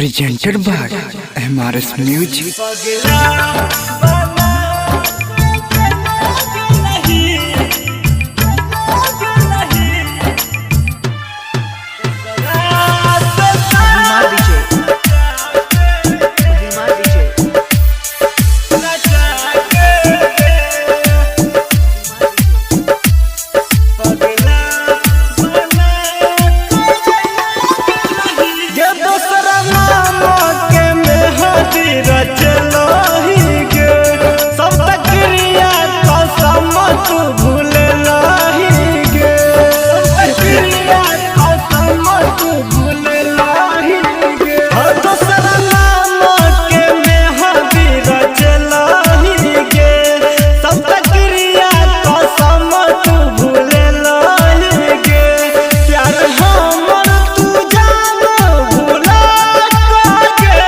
Presented by MRS Music. Mahima Vijay. Mahima Vijay. गे दोसरा नाम के मेहदी रचलही गे, सब तकरिया कसम तू भूललही गे, तकरिया कसम तू भूललही गे। हर दोसरा नाम के मेहदी रचलही गे, सब तकरिया कसम तू भूललही गे। प्यार हमर तू जान भुला के,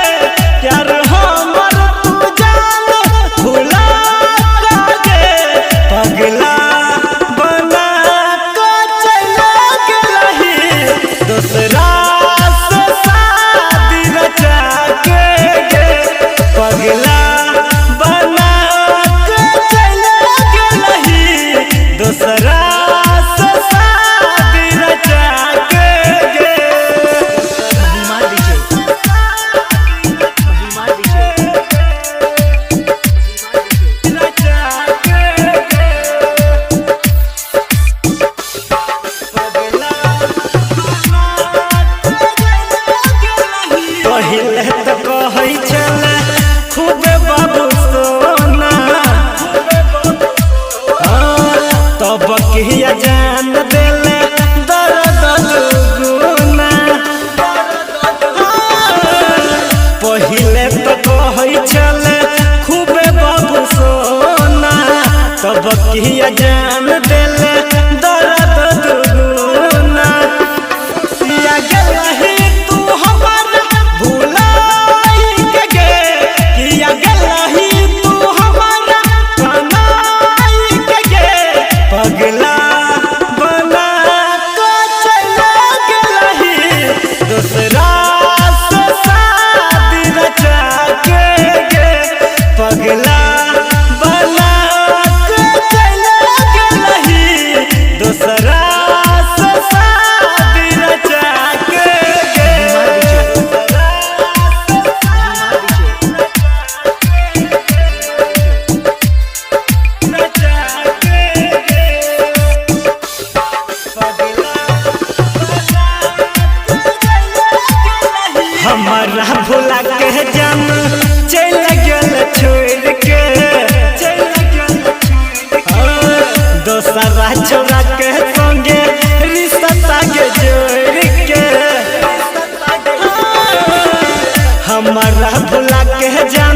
प्यार हमर तू जान भुला के, पगला बना के चला गेलही दोसरा से शादी रचा के गे, पगला बना के चला गेलही दोसरा से शादी रचा के गे। Mahima Vijay. Mahima Vijay. रचा के गे, पगला पहिले त कहै छले खूबे बाबू सोना, हाँ, तब किया जान देले दर्द दुगुना। पहिले त कहै छले खूबे बाबू सोना, तब किया जान देले दर्द दुगुना। किया गेलही तू हमारा भुलाई के गे, किया गेलही तू हमारा बनाई के गे, पगला बना के चला गेलही दोसरा से शादी रचा के गे, पगला बना के चला गेलही दोसरा से शादी रचा के गे। Mahima Vijay. हमारा भुला के जान चल गेल छोड़ के, दोसरा छोरा के संगे रिश्ता के जोड़ के। हमारा भुला के जान